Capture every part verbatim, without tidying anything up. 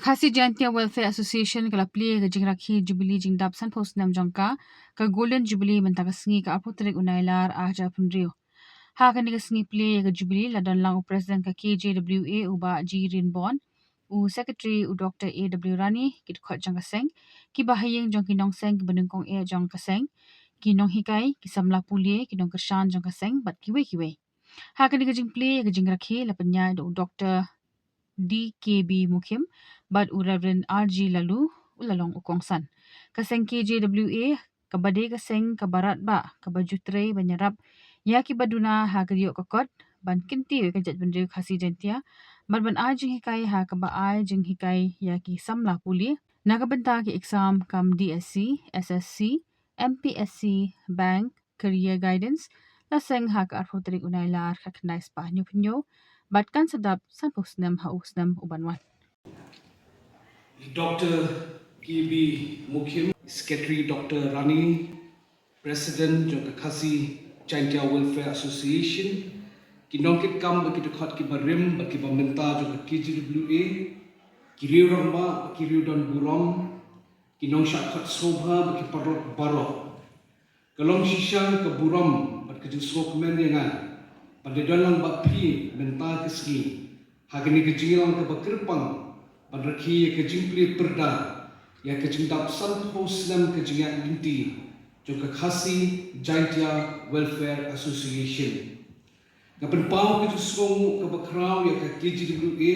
Khasi Jaintia Welfare Association ka la plie ka jingrakhe Jubilee jingdap sanphew snem jong ka, ka Golden Jubilee mynta ka sngi ka arphew tarik u Nailar arhajar arphew hynriew. Ha kane ka sngi plie ka Jubilee la don lang u President ka K J W A u Bah G Rinbon, u Secretary u Doctor A W Rani, ki dkhot jong ka seng, kiba ha ïing jong ki nongseng kiba nyngkong eh jong ka seng, ki nonghikai, ki samla pule, ki nongkyrshan jong ka seng bad kiwei kiwei. Ha kane ka jingplie ka jingrakhe la pynïaid da u Doctor D K B Mukhim bad u Reverend R G Lalu u la long u kongsan. Ka seng K J W A kaba dei ka seng kaba radbah kaba ju trei ban ïarap ïa kiba duna ha ka ïoh ka kot ban kyntiew ïa ka jaitbynriew Khasi Jaintia bad ban ai jinghikai ha kaba ai jinghikai ïa ki samla pule na ka bynta ki exam kam D S C, S S C, M P S C, Bank, Career Guidance, la seng ha ka arphew tarik u Nailar khatkhyndai spah hynñiewphew hynñiew bad kan sa dap sanphew snem ha u snem u ban wan. Doctor K B Mukhim, Secretary Doctor Rani, President jong ka Khasi Jaintia Welfare Association, ki nongkitkam bad ki dkhot kiba rim bad kiba mynta jong ka K J W A, ki riew rangbah bad ki riew don burom, ki nongshah khot sngewbha bad ki paralok baroh. Ka long shisha ka burom bad ka jingsngewkmen ïa nga ban da don lang bad phi mynta ka sngi ha kane ka jingïalang kaba kyrpang ban rakhe ïa ka jingplie pyrda ïa ka jingdap sanphew snem ka jingïaid lynti jong ka Khasi Jaintia Welfare Association. Nga pynpaw ka jingsngewnguh kaba khraw ïa ka K J W A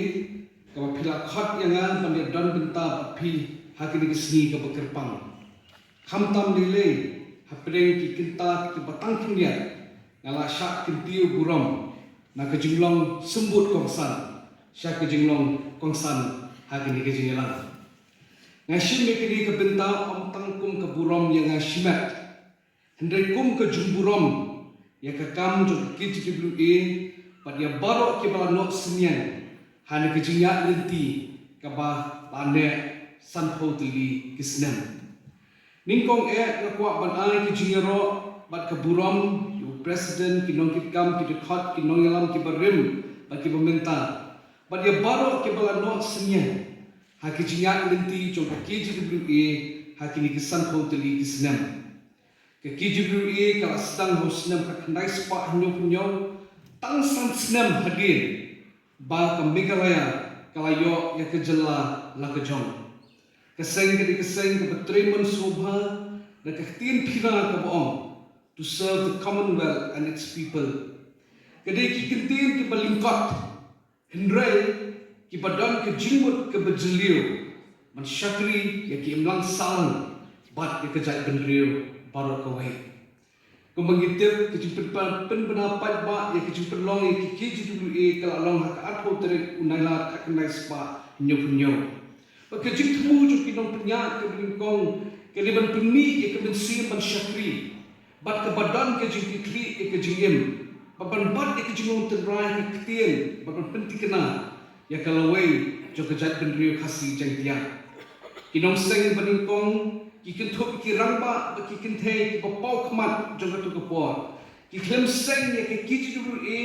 kaba phi la khot ïa nga ban ïa don bynta bad phi ha kane ka sngi kaba kyrpang. Khamtam lei lei hapdeng ki kynta kiba tang khyndiat, nga la shah kyntiew burom na ka jinglong symbud kongsan sha ka jinglong kongsan ha kane ka jingïalang. Nga shim ïa kane ka bynta ym tang kum ka burom ïa nga shimet, hynrei kum ka jingburom ïa ka kam jong ka K J W A bad ïa baroh kiba la noh synñiang ha kane ka jingïaid lynti kaba la neh sanphew tylli ki snem. Nyngkong eh nga kwah ban ai ka jingïaroh bad ka burom ïa u President, ki nongkitkam, ki dkhot, ki nongïalam kiba rim bad kiba mynta bad ïa baroh kiba la noh synñiang ha ka jingïaid lynti jong ka K J W A ha kine ki sanphew tylli ki snem. Ka K J W A ka la sdang ha u snem khatkhyndai spah hynñiewphew hynñiew, tang san snem hadien ba ka Meghalaya ka la ïoh ïa ka jylla la ka jong. Ka seng ka dei ka seng kaba trei mon sngewbha da ka ktien Pynïaid kaba ong, "To serve the Commonwealth and its people." Ka dei ki kyntien kiba lyngkot, hynrei kiba don ka jingmut kaba jylliew ban shakri ïa ki imlang sahlang bad ïa ka jaitbynriew baroh kawei. Kumba ngi tip, ka jingpynbna paidbah ïa ka jingpynlong ïa ka K J W A ka la long ha ka arphew tarik u Nailar khatkhyndai spah hynñiewphew hynñiew. Bad ka jingthmu jong ki nongpynïaid kaba nyngkong ka dei ban pynmih ïa ka mynsiem ban shakri bad kaba don ka jingkitkhlieh ïa ka jingim bad ban bat ïa ka jinglong tynrai ka ktien bad ban pynthikna ïa ka lawei jong ka jaitbynriew Khasi Jaiñtia. Ki nongseng ba nyngkong ki kynthup ïa ki rangbah bad ki kynthei kiba paw khmat jong kato ka por. Ki khlem seng ïa ka K J W A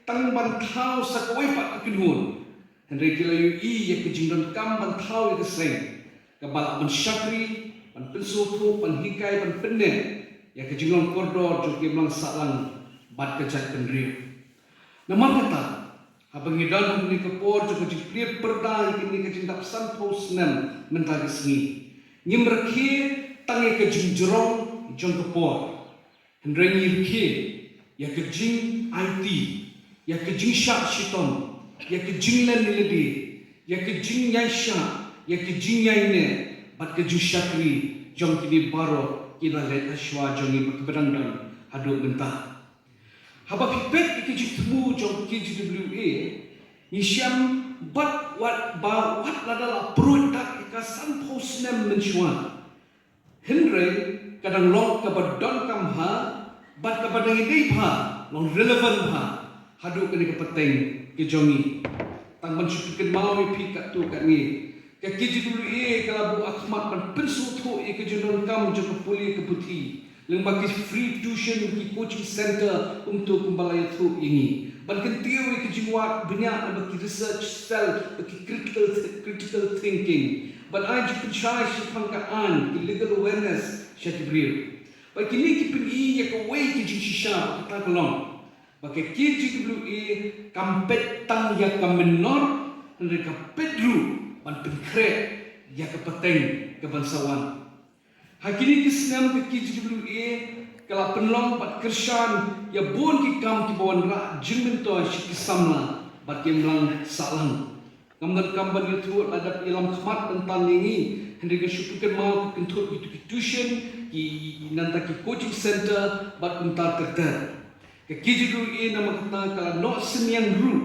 tang ban thaw sa kawei pat ka kynhun, hynrei ki la ïohi ïa ka jingdonkam ban thaw ïa ka seng kaba lah ban shakri, ban pynsngewthuh, ban hikai, ban pynneh ïa ka jinglong kordor jong ki imlang sahlang bad ka jaitbynriew. Namar kata, haba ngi don ha kane ka por jong ka jingplie pyrda ïa kane ka jingdap sanphew snem mynta ka sngi, ngim rakhe tang ïa ka jingjrong jong ka por, hynrei ngi rakhe ïa ka jingaiti, ïa ka jingshah shitom, ïa ka jinglen lade, ïa ka jingïaishah, ïa ka jingïaineh bad ka jingshakri jong kine baroh ki la leit hashuwa jong ngi bad kiba dang don haduh mynta. Haba phi peit ïa ka jingthmu jong ka K J W A, ngi shem bad wat ba wat lada la pruid dak ïa ka sanphew snem mynshuwa, hynrei ka dang long kaba donkam bha bad kaba dang ïadei bha, long relevant bha haduh kane ka pateng ka jong ngi. Tang ban shu pynkynmaw ïa phi katto katne, ka K J W A ka la buh khmat ban pynsngewthuh ïa ka jingdonkam jong ka pule ka puthi, lyngba ki free tuition, ki coaching center, kumto kumba la ïathuh ïa ngi. Ban kyntiew ïa ki jingwad bniah na ba ki research cell, ba ki critical, critical thinking. Ban ai jingpynshai shaphang ka aiñ, ki legal awareness sha ki briew. Ba kine ki pyni ïa kawei ka jingshisha ba kata ka long ba ka K G W A kam peit tang ïa ka mynnor, hynrei ka peit ruh ban pynkhreh ïa ka pateng ka ban sa wan. Ha kine ki snem ka K G W A ka la pynlong bad kyrshan ïa bun ki kam kiba wanrah jingmyntoi sha ki samla bad ki imlang sahlang. Ngam donkam ban ïathuh lada ïalam khmat ban tan ïa ngi, hynrei nga shu pynkynmaw ka kynthup ïa ki tuition, ki nangta ki coaching center bad kumta ter ter. Ka K G W A namar kata ka la noh synñiang ruh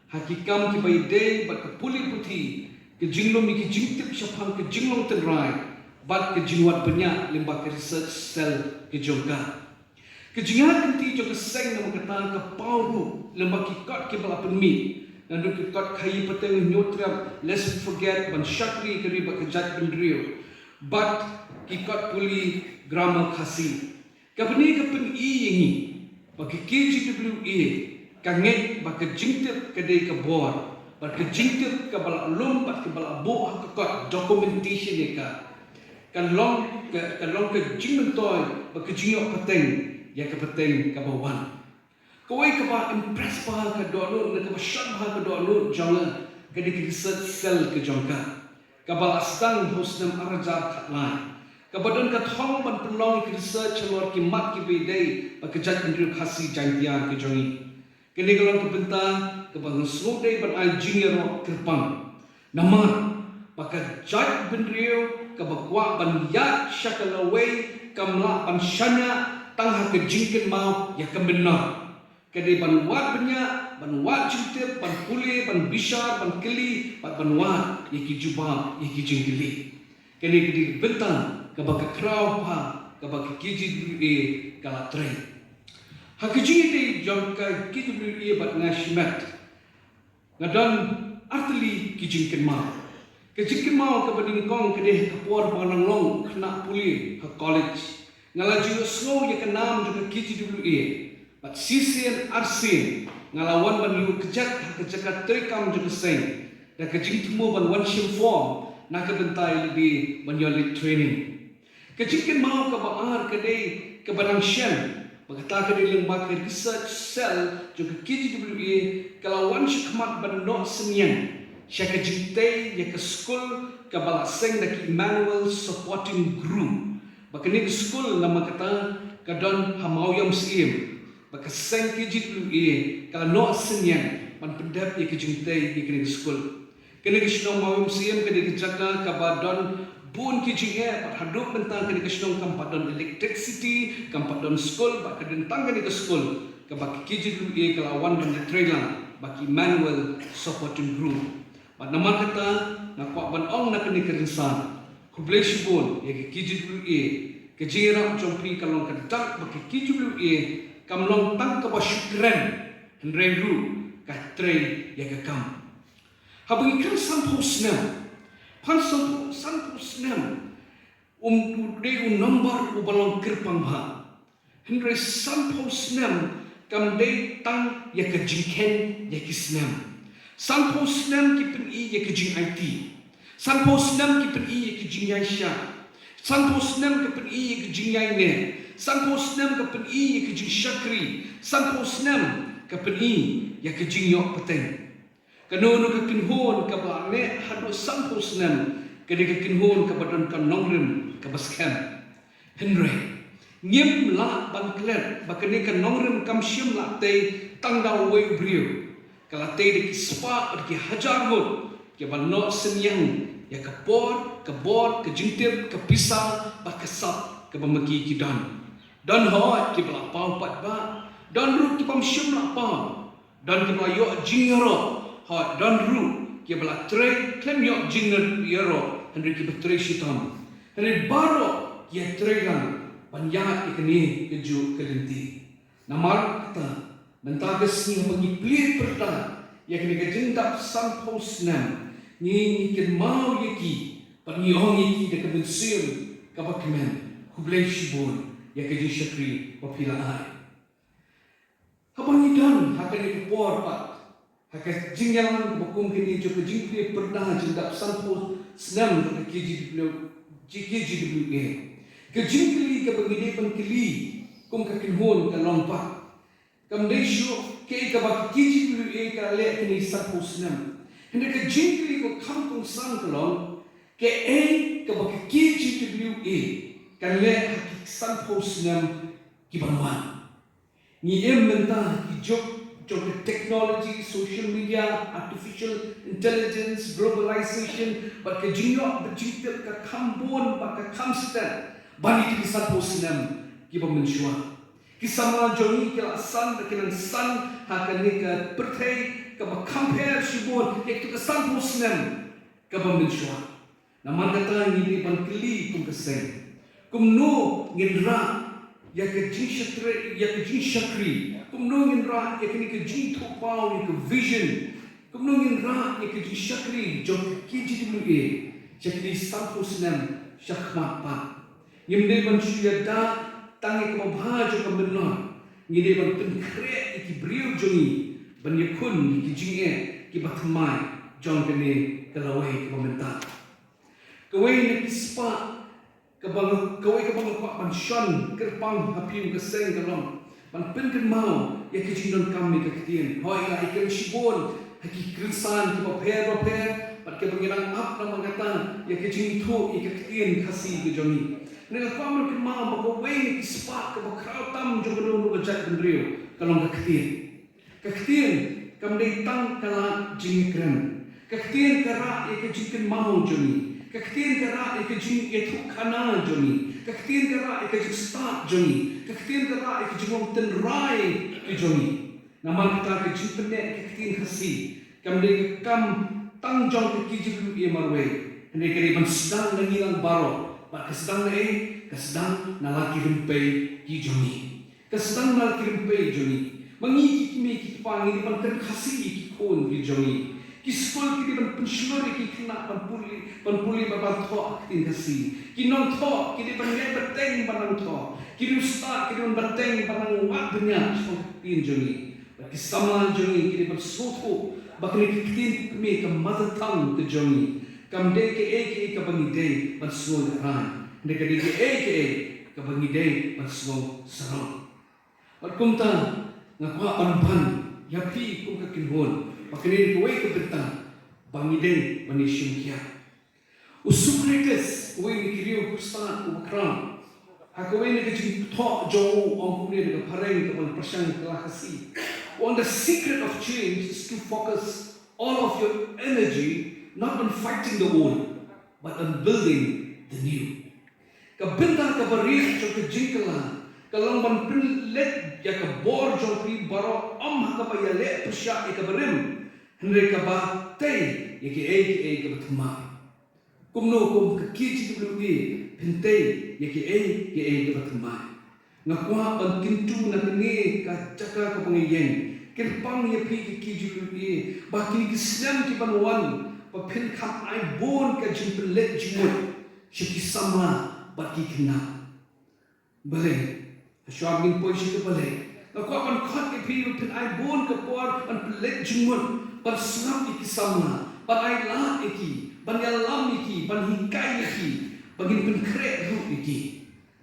ha ki kam kiba ïadei bad ka pule puthi, ka jinglum ïa ki jingtip shaphang ka jinglong tynrai bad ka jingwad bniah lyngba ka research cell ka jong ka. Ka jingïaid lynti jong ka seng namar kata ka paw ruh lyngba ki kot kiba la pynmih, naduh ki kot khaii pateng, hynñiew triap, lest we forget, ban shakri ka ri bad ka jaitbynriew, bad ki kot pule grammar Khasi. Kaba ne ka pyni ïa ngi ba ka K G W A ka ngeit ba ka jingtip ka dei ka bor, bad ka jingtip kaba la lum bad kaba la buh ha ka kot, documentation ïa ka, ka long ka, ka long ka jingmyntoi bad ka jingïoh pateng ïa ka pateng kaba wan. Kawei kaba impress bha ka dohnud, ne kaba shon bha ka dohnud jong nga, ka dei ka research cell ka jong ka, kaba la sdang ha u snem ar hajar khatlai, kaba don ka thong ban pynlong ïa ka research halor ki mat kiba ïadei bad ka jaitbynriew Khasi Jaiñtia ka jong ngi. Kane ka long ka bynta kaba nga sngewdei ban ai jingïaroh kyrpang. Namar ba ka jaitbynriew kaba kwah ban ïaid sha ka lawei kam lah ban shaniah tang ha ka jingkynmaw ïa ka mynnor. Ka dei ban wad bniah, ban wad jingtip, ban pule, ban bishar, ban kylli, bad ban wad ïa ki jubab ïa ki jingkylli. Kane ka dei ka bynta kaba ka khraw bha kaba ka K G W A ka la trei. Ha ka jingïadei jong ka K G W A bad nga shimet, nga don artylli ki jingkynmaw. Ka jingkynmaw kaba nyngkong ka dei ha ka por ba nga dang long u khynnah pule ha college. Nga la ju ïohsngew ïa ka nam jong ka K G W A, bad shisien arsien nga la wan ban ïuh kjat ha ka jaka treikam jong ka seng da ka jingthmu ban wan shim form na ka bynta ïa lade ban ïoh leit training. Ka jingkynmaw kaba ar ka dei kaba dang shem ba kata ka dei lyngba ka research cell jong ka K G W A ka la wan shakhmat ban noh synñiang sha ka jingtei ïa ka skul kaba la seng da ki Emmanuel Supporting Group. Ba kane ka skul namar kata ka don ha Mawïong Syiem, ba ka seng K G W A ka la noh synñiang ban pyndep ïa ka jingtei ïa kane ka skul. Kane ka shnong Mawïong Syiem ka dei ka jaka kaba don bun ki jingeh, bad haduh mynta kane ka shnong kam pat don electricity, kam pat don skul, bad ka don tang kane ka skul kaba ka K G W A ka la wan ban ïatreilang bad ki Emmanuel Supporting Group. Bad namar kata nga kwah ban ong na kane ka rynsan, khublei shibun ïa ka K G W A. Ka jingïarap jong phi ka long ka dak ba ka K G W A kam long tang kaba shu kren, hynrei ruh ka trei ïa ka kam. Haba ngi kren sanphew snem, phan sanphew, sanphew snem, um, u dei u number uba long kyrpang bha. Hynrei sanphew snem kam dei tang ïa ka jingkheiñ ïa ki snem. Sanphew snem ki pyni ïa ka jingaiti. Sanphew snem ki pyni ïa ka jingïaishah. Sanphew snem ka pyni ïa ka jingïaineh. Sanphew snem ka pyni ïa ka jingshakri. Sanphew snem ka pyni ïa ka jingïoh pateng. Kano kano ka kynhun kaba neh haduh sanphew snem ka dei ka kynhun kaba don ka nongrim kaba skhem. Hynrei ngim lah ban klet ba kane ka nongrim kam shym la tei tang da uwei u briew. Ka la tei da ki spah bad ki hajar ngut kiba noh synñiang ïa ka por, ka bor, ka jingtip, ka pisa bad ka sap kaba ma ki ki don. Don hooid kiba la paw paidbah, don ruh kibym shym la paw. Don kiba la ïoh jingïaroh, hooid don ruh kiba la trei khlem ïoh jingïaroh hynrei kiba trei shitom. Hynrei baroh ki ïatreilang ban ïaid ïa kane kajuh ka lynti. Namar kata, mynta ka sngi haba ngi plie pyrta ïa kane ka jingdap sanphew snem, ngi, ngi kynmaw ïa ki bad ngi ong ïa ki da ka mynsiem kaba kmen, khublei shibun ïa ka jingshakri ba phi la ai. Haba ngi don ha kane ka por pat ha ka jingïalang kaba kum kane jong ka jingplie pyrda jingdap sanphew snem jong ka K G W, K G W A. Ka jingkylli kaba ngi dei ban kylli kum ka kynhun ka long pat, kam dei shuh kaei kaba ka K G W A ka leh kine sanphew snem. Hynrei ka jingkylli kaba kham kongsan ka long, kaei kaba ka K G W A ka leh ha ki sanphew snem ki ban wan. Ngi im mynta ha ki juk jong ka technology, social media, artificial intelligence, globalization, bad ka jingïoh bad jingtip ka kham bun bad ka kham stet ban ïa kine ki sanphew snem kiba mynshuwa. Ki samla jong ngi ki la san bad ki nang san ha kane ka pyrthei kaba kham pher shibun ïa kito ki sanphew snem kaba mynshuwa. Namar kata ngi dei ban kylli kum ka seng, kumno ngin rah ïa ka jingshakri, ïa ka jingshakri? Kumno ngin rah ïa kane ka jingthoh paw, ïa ka vision? Kumno ngin rah ïa ka jingshakri jong ka K G W A sha kine sanphew snem shakhmat pat? Ngim dei ban shu ïada tang ïa kaba bha jong ka mynnor. Ngi dei ban pynkhreh ïa ki briew jong ngi ban ïakhun ïa ki jingeh kiba thymmai jong kane ka lawei kaba mynta. Kawei na ki spah kaba nga, kawei kaba nga kwah ban shon kyrpang ha phi kum ka seng ka long ban pynkynmaw ïa ka jingdonkam ïa ka ktien. Hooid, la ïakren shibun ha ki rynsan kiba pher ba pher bad kiba ngi nang ap namar kata ïa ka jingithuh ïa ka ktien Khasi ka jong ngi. Hynrei nga kwah ban kynmaw ba kawei na ki spah kaba khraw tam jong kano kano ka jaitbynriew ka long ka ktien. Ka ktien kam dei tang ka lad jingïakren. Ka ktien ka rah ïa ka jingkynmaw jong ngi. Ka ktien ka rah ïa ka jingïathuhkhana jong ngi. Ka ktien ka rah ïa ka jingstad jong ngi. Ka ktien ka rah ïa ka jinglong tynrai ka jong ngi. Namar kata ka jingpynneh ka ktien Khasi kam dei ka kam tang jong ka K G W A marwei. Hynrei ka dei ban sdang na ngi lang baroh. Bad ka sdang na ei? Ka sdang na la ki rympei ki jong ngi. Ka sdang na la ki rympei jong ngi. Ma ngi ki kmie ki kpa ngi dei ban kren Khasi ïa ki khun ki jong ngi. Ki skul ki dei ban pynshlur ïa ki khynnah ban pule, ban pule bad ban thoh ha ka ktien Khasi. Ki nongthoh ki dei ban ïai bteng ban nang thoh. Ki riewstad ki dei ban bteng ban nang wad bniat shaphang ka ktien jong ngi. Bad ki samla jong ngi ki dei ban sngewthuh ba kane ka ktien kmie ka mother tongue ka jong ngi kam dei kaei kaei kaba ngi dei ban sngewlehraiñ. Hynrei ka dei kaei kaei kaba ngi dei ban sngewsarong. Bad kumta nga kwah ban ban ïa phi kum ka kynhun ba kane dei kawei ka bynta ba ngi dei ban ïashim khia. U Socrates, uwei na ki riewstad uba khraw, ha kawei na ka jingthoh jong u, u ong kumne da ka phareng kaba pyrshang ïa ka Khasi. U ong, the secret of change is to focus all of your energy not on fighting the old, but on building the new. Ka bynta kaba rieh jong ka jingkylla ka long ban pynleit ïa ka bor jong phi baroh, ym ha kaba ïaleh pyrshah ïa kaba rim, hynrei kaba tei ïa kiei kiei kaba thymmai. Kumno kum ka K G W A phin tei ïa kiei kiei kaba thymmai? Nga kwah ban kyntu na kane ka jaka kaba nga ïeng, kyrpang ïa phi ka K G W A ba kine ki snem ki ban wan ba phin kham ai bun ka jingpynleit jingmut sha ki samla bad ki khynnah. Balei? Hashwa ba ngin poi sha ka balei, nga kwah ban khot ïa phi ba phin ai bun ka por ban pynleit jingmut, ban sngap ïa ki samla, ban ai lad ïa ki, ban ïalam ïa ki, ban hikai ïa ki, ba ngin pynkhreh ruh ïa ki.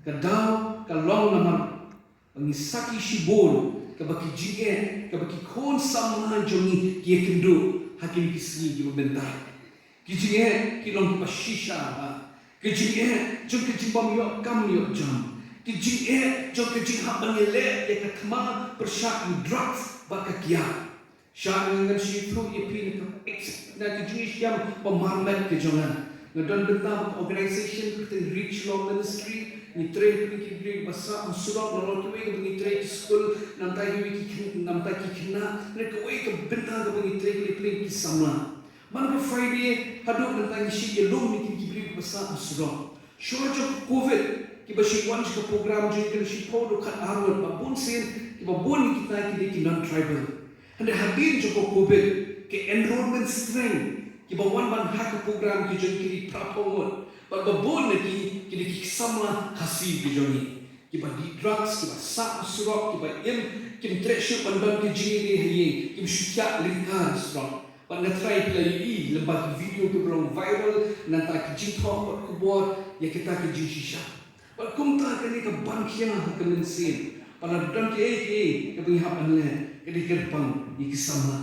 Ka daw ka long namar ba ngi sakhi shibun kaba ki jingeh kaba ki khun samla jong ngi ki ïakynduh ha kine ki sngi kiba mynta. Ki jingeh ki long kiba shisha bha. Ki jingeh jong ka jingbym ïoh kam ïoh jam. Ki jingeh jong ka jinghap ban ïaleh ïa ka thma pyrshah ïa u drugs bad ka kiad. Shah ngan shu ïathuh ïa phi na ka ex-, na ka jingshem ba marmet ka jong nga. Nga don bynta bad ka organisation ka kyrteng Reach Law Ministry. Ngi trei ïa ki briew ba sah ba surok, namar kiwei kiba ngi trei ki skul, nangta kiwei ki khyn-, nangta ki khynnah. Na kawei ka bynta kaba ngi trei ïa ki samla. Man ka Friday haduh nangta ngi shu ïalum ïa ki briew kiba sah ba surok. Shuwa jong ka covid kiba shu wan sha ka program jong ngi ki la shiphew dkhot ar ngut, ba bun sien kiba bun na kita ki dei ki non-tribal. Hynrei hadien jong ka covid ka enrollment strength kiba wan ban ha ka program ki jong ngi ki dei phraphew ngut, bad ba bun na ki ki dei ki samla Khasi ki jong ngi. Kiba dih drugs, kiba sah surok, kiba im, kim treh shuh ban don ka jingïadei ha ïing, kim shu thiah lyngkar surok. Bad nga tharai phi la ïohi lyngba ki video kiba long viral, nangta ki jingthoh bad khubor ïa kita ki jingshisha. Bad kumta kane ka ban khia ha ka mynsiem. Bad lada don kiei kiei kiba ngi hap ban leh, ka dei kyrpang ïa ki samla.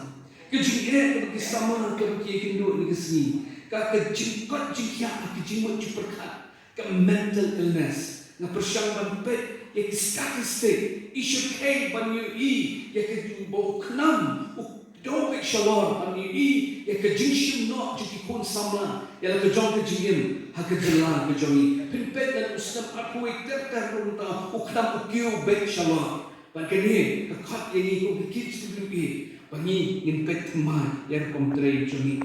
Ka jingeh kaba ki samla kaba ki ïakynduh ïa ka sngi, ka ka jingkoit jingkhiah ha ki jingmut jingpyrkhat, ka mental illness. Nga pyrshang ban peit ïa ki statistic, i shyrkhei ban ïohi ïa ka jingba u khnam u dei beit shalor, ban ïohi ïa ka jingshim noh jong ki khun samla ïa la ka jong ka jingim ha ka jylla ka jong ngi. Phin peit na u snem arphew wei ter ter ruh mynta u khnam u kiew beit shalor. Bad kane ka khot ïa ngi kum ka K J W A ba ngi ngin peit thymmai ïa ka rukom trei jong ngi.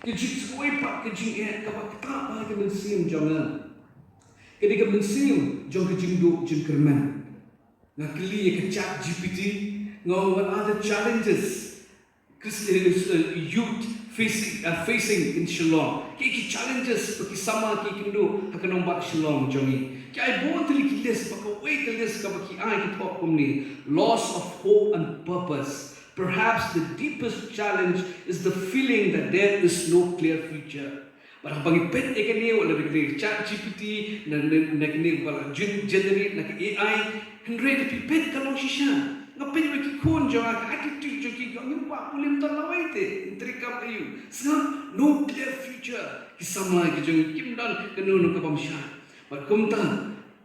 Ka jingkhuslai pat ka jingeh kaba ktah bha ha ka mynsiem jong nga, ka dei ka mynsiem jong ka jingduh jingkyrmen. Nga kylli ïa ka Chat G P T, nga ong, what are the challenges Christian, uh, youth facing, uh, facing in Shillong? Ki ki challenges ba ki samla ki ïakynduh ha ka nongbah Shillong jong ngi. Ki ai bun tylli ki list, bad kawei ka list kaba ki ai ki thoh kumne: loss of hope and purpose. Perhaps the deepest challenge is the feeling that there is no clear future. Bad haba ngi peit ïa kane, wat la da kane ka Chat G P T, na, na, na kane ba la gen-, generate na ka A I, hynrei lada phi peit ka long shisha. Nga peit ba ki khun jong nga, ka attitude jong ki, ki ong, ngim kwah pule mynta lawei te, ngin trei kam aïu. Sngap, no clear future. Ki samla ki jong ngi kim don kano kano ka bym shah. Bad kumta,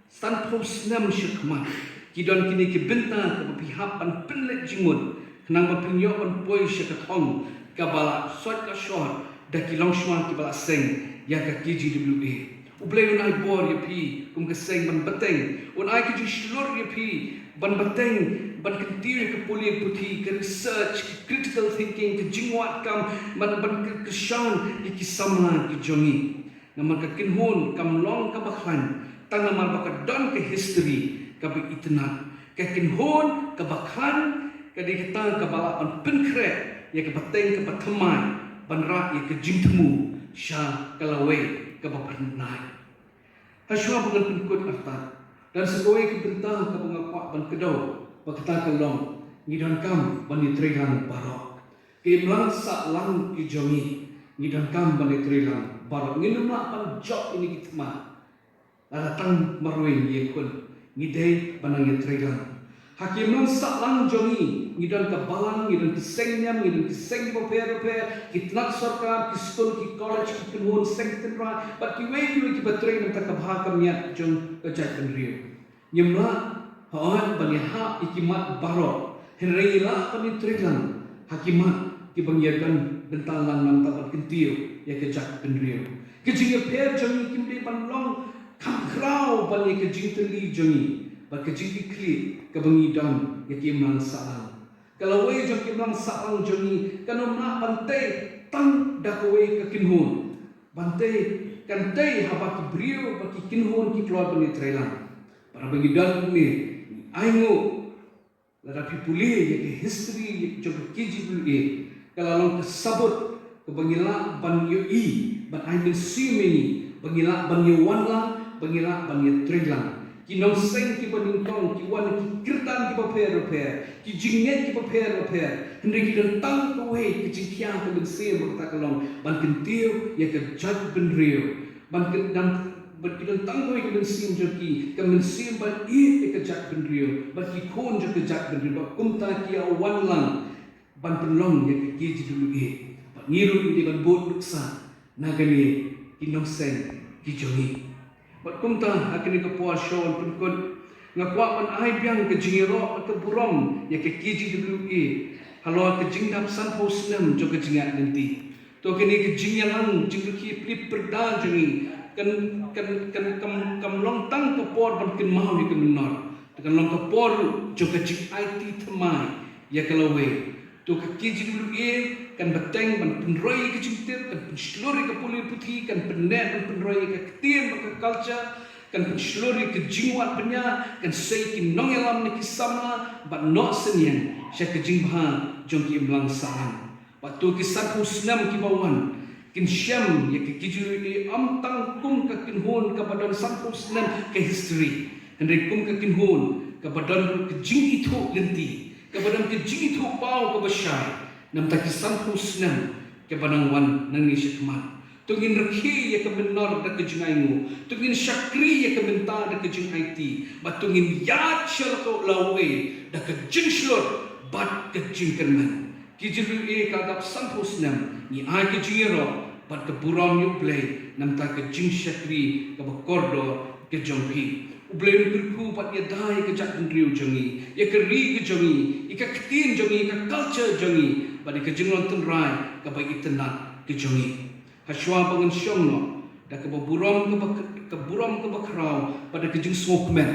sanphew snem sha khmat, ki don kine ki bynta kaba phi hap ban pynleit jingmut, khnang ba phin ïoh ban poi sha ka thong kaba la sot ka shor da ki longshuwa kiba la seng ïa ka K J W A. U Blei un ai bor ïa phi kum ka seng ban bteng, un ai ka jingshlur ïa phi ban bteng, ban kyntiew ïa ka pule puthi, ka research, ka critical thinking, ka jingwad kam, ban, ban kyrshan ïa ki samla ki jong ngi. Namar ka kynhun kam long kaba khlaiñ tang namar ba ka don ka history kaba itynnad. Ka kynhun kaba khlaiñ ka dei kata kaba lah ban pynkhreh ïa ka bteng kaba thymmai ban rah ïa ka jingthmu sha ka lawei kaba phyrnai. Hashwa ba ngan pynkut artat, don sa kawei ka bynta kaba nga kwah ban kdew, ba kata ka long, ngi donkam ban ïatreilang baroh. Ki imlang sahlang ki jong ngi, ngi donkam ban ïatreilang baroh. Ngin ym lah ban jop ïa kine ki thma. Lada tang marwei ngi ïakhun, ngi dei ban nang ïatreilang. Ha ki imlang sahlang jong ngi, ngi don ka balang, ngi don ki seng niam, ngi don ki seng kiba pher bapher, ki tnat sorkar, ki skul, ki college, ki kynhun seng tynrai, bad kiwei kiwei kiba trei na ka bynta ka bha ka miat jong ka jaitbynriew. Ngim lah, hooid, ban ïahap ïa ki mat baroh, hynrei ngi lah ban ïatreilang ha ki mat kiba ngi ïadon bynta lang namar ban kyntiew ïa ka jaitbynriew. Ka jingïapher jong ngi kim dei ban long kham khraw ban ïa ka jingtylli jong ngi bad ka jingkitkhlieh kaba ngi don ïa ki imlang sahlang. Ka lawei jong ki imlang sahlang jong ngi kan ym lah ban tei tang da kawei ka kynhun. Ban tei, kan tei haba ki briew bad ki kynhun ki kloi ban ïatreilang. Bad haba ngi don kumne, ngi ainguh, lada phi pule ïa ka history jong ka K J W A, ka la long ka sabut kaba ngi lah ban ïohi, ban ai mynsiem ïa ngi, ba ngi lah ban ïawan lang, ba ngi lah ban ïatreilang. Ki nongseng kiba nyngkong ki wan ki kyrdan kiba pher bapher, ki jingngeit kiba pher bapher, hynrei ki don tang kawei ka jingkhia ka mynsiem, ba kata ka long ban kyntiew ïa ka jaitbynriew. Ban kyn-, ban, ban ki don tang kawei ka mynsiem jong ki, ka mynsiem ban ïeit ïa ka jaitbynriew, ban ki khun jong ka jaitbynriew, ba kumta ki ïawan lang ban pynlong ïa ka K J W A. Bad ngi ruh ngi dei ban bud nuksa na kane ki nongseng ki jong ngi. Bad kumta ha kane ka por sha wan pynkut, nga kwah ban ai biang ka jingïaroh bad ka burom ïa ka K J W A halor ka jingdap sanphew snem jong ka jingïaid lynti. To kane ka jingïalang jingrakhe pli pyrda jong ngi kan, kan, kan, kam, kam long tang ka por ban kynmaw ïa ka mynnor. Te kan long ka por ruh jong ka jingaiti thymmai ïa ka lawei. To ka K J W A kan bteng ban pynroi ïa ka jingtip, kan pynshlur ïa ka pule puthi, kan pynneh ban pynroi ïa ka ktien bad ka culture, kan pynshlur ïa ka jingwad bniah, kan sei ki nongïalam na ki samla bad noh synñiang sha ka jingbha jong ki imlang sahlang. Bad to ki sanphew snem kiba wan kin shem ïa ka K J W A ym tang kum ka kynhun kaba don sanphew snem ka history. Hynrei kum ka kynhun kaba don ruh ka jingithuh lynti, kaba don ka jingithuh paw kaba shai na bynta ki sanphew snem kiba nang wan nangne shakhmat. To ngin rakhe ïa ka mynnor da ka jingainguh, to ngin shakri ïa ka bynta da ka jingaiti, bad to ngin ïaid sha la ka lawei da ka jingshlur bad ka jingkyrmen. Ki jingïeit ka dap sanphew snem, ngi ai ka jingïaroh bad ka burom ïa U Blei na bynta ka jingshakri kaba kordor ka jong phi. U Blei un kyrkhu bad ïada ïa ka jaitbynriew jong ngi, ïa ka ri ka jong ngi, ïa ka ktien jong ngi, ïa ka culture jong ngi, bad ïa ka jinglong tynrai kaba itynnad ka jong ngi. Hashwa ba ngan shong noh da kaba burom kaba, ka burom kaba khraw bad da ka jingsngewkmen,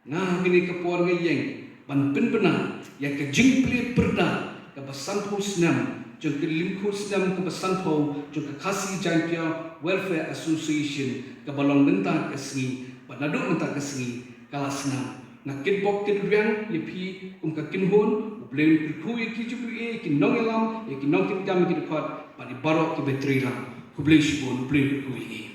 nga ha kane ka por nga ïeng ban pynbna ïa ka jingplie pyrda kaba sanphew snem jong ka lyngkhuh snem kaba sanphew jong ka Khasi Jaintia Welfare Association, kaba long mynta ka sngi, bad naduh mynta ka sngi ka la sdang. Nga kitbok kitrwiang ïa phi kum ka kynhun. U Blei un kyrkhu ïa ki jingplie, ïa ki nongïalam, ïa ki nongkitkam, ïa ki dkhot bad ïa baroh kiba trei lang. Khublei shibun, U Blei un kyrkhu ïa ngi.